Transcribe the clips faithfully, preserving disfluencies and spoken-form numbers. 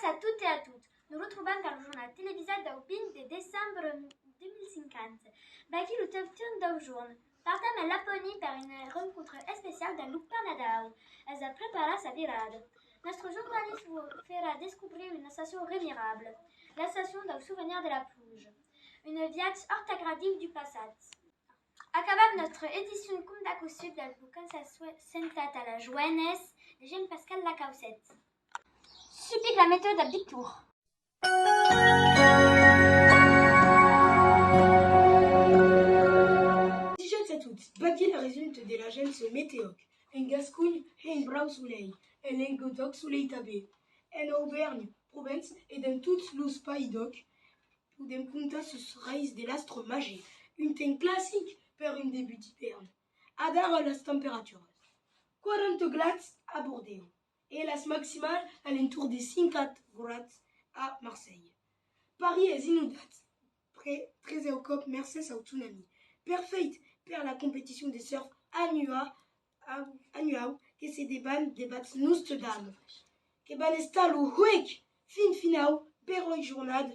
A tot e a tot, nos retrobam per lo jornal televisat dau vint de decembre dos mil cinquanta. Vaquí lo tauton dau jorn. Partam en Laponia per una rencontra especiala dens lo Parc Nadau. Es a preparar sa virada. Nòstre jornalista vos farà descobrir una estacion remirabla, l'estacion dau Souvenir de la Pluja. Un viatge òrt agradiu deu passat. Acabam nòstra edicion com d'acostut dens lo Conselh Centrat a la Joenessa de Jean-Pascal Lacaussette. Subic la metèo dab Victor. Adishatz a tots, vaquí la resulta de l'agéncia Meteòc. En Gasconha hè un brau solei, en Lengadòc solei tanben. En Auvèrnha, Provença e dens tots los País d'Òc podèm comptar sus rais de l'astre màger, un temps classic per un debut d'ivèrn. Adara las temperaturas: quaranta grads a Bordèu e las maximalas a l'entorn de cinquanta grads a Marselha. París es inondat per tresau còp mercés au tsunami, perfèit per la competicion de surf anua-, anuau que se deban debàs Nostradamus, que van estar lo huec fin finau per ua jornada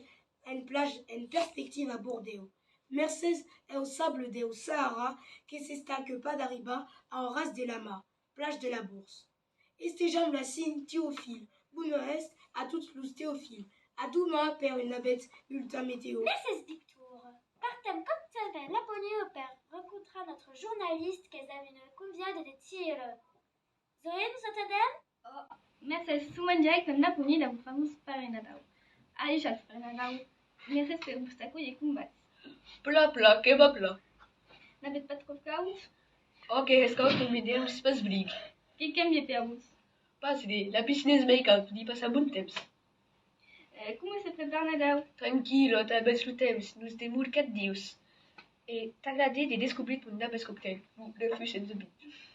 en plage en perspectiva a Bordèu, mercés au sable deu Sahara que s'estaca pas d'arribar au ras de la mar, plage de la Bourse. Estejam la cim Teofil. Bona hèsta a tots los Teofils. A doman per un navèth bulletin metèo. Mercés, Victor. Partam còp tanben en Laponia per rencontrar nòstre jornalista qu'es dab una convidada de Tiera. Zoé, nos atendem? Oh, mercés, som en dirècte en Laponia dab lo famós Parc Nadau. Adishatz, Parc Nadau. Mercés per vòstra aculhida, com vatz? Plan, plan, que va plan. N'avètz pas tròp caud? Oh, que hès caud, que me deus pas bric. Que cambia per vos? Pas res, la piscina es mei caud, pòdi passar bon temps. Eh, coma se prepara Nadau? Tranquillo, tanben lo temps, nos demora quate dieus. E t'agrada de descobrir ton navèth coctèl, lo, le fus en zobit.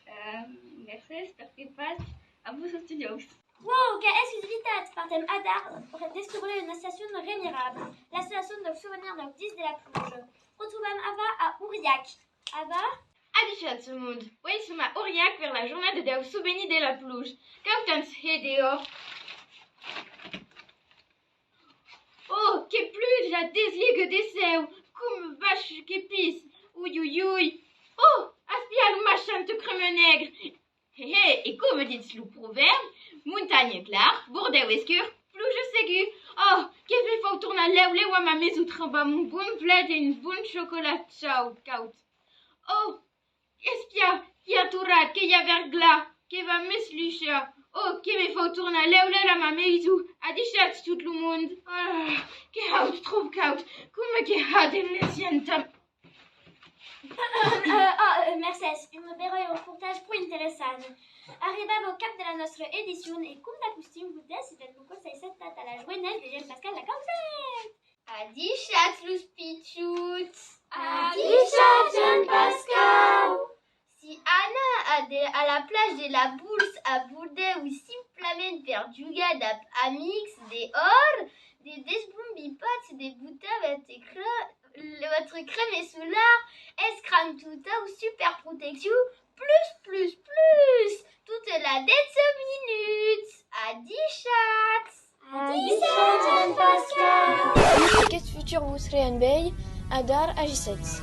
Eh, mercés, perqué pas a vos, estudiós. Uòu, quina exclusivitat! Partem adara per descobrir una estacion remirabla, l'estacion dau Souvenir dau Disc de la Pluja. Retrobam Ava a Auriac. Ava? Adishatz, monde! Uei som a Auriac per la jornada dau Souvenir de la Pluja. Quau temps hè dehòra! Oh, que pluja desliga de cèu! Coma vaish que pissa! Ui, ui, ui! Oh, aspia lo maishant crema negre! He, he, e coma ditz lo provèrbi, montanha clara, Bordèu escur, pluja segur. Oh, que me fau tornar lèu lèu a ma maison trembar mon bon plat e un bon chocolat chaud, caud. Oh, espia, qu'i a torrat, que i a verglas, que va m'esluchar. Oh, que me fau tornar lèu lèu a ma maison. Adishatz tot lo monde. Ah, que haut, tròp caud, coma que ha de l'essentam. Euh, ah, euh, mercés, un beròi reportatge pro interessant. Arribam au cap de la nòstra edicion e, com d'acostum, vos decidem lo Conselh Centrat a la Joenessa de Jean-Pascal Lacaussette. Adishatz los pichons! Adishatz, Jean-Pascal! Si anar a de, a la plage de la Bourse a Bordèu simplament per jogar dab amics dehòra, ne desblombetz pas de botar vòstra cre-, vòstra crema solar, es cranc totau, super proteccion, plus, plus, plus, tota la dètz minuts. Adishatz! Adishatz, Jean-Pascal! Aqueth futur vos hè enveja, adara agissètz.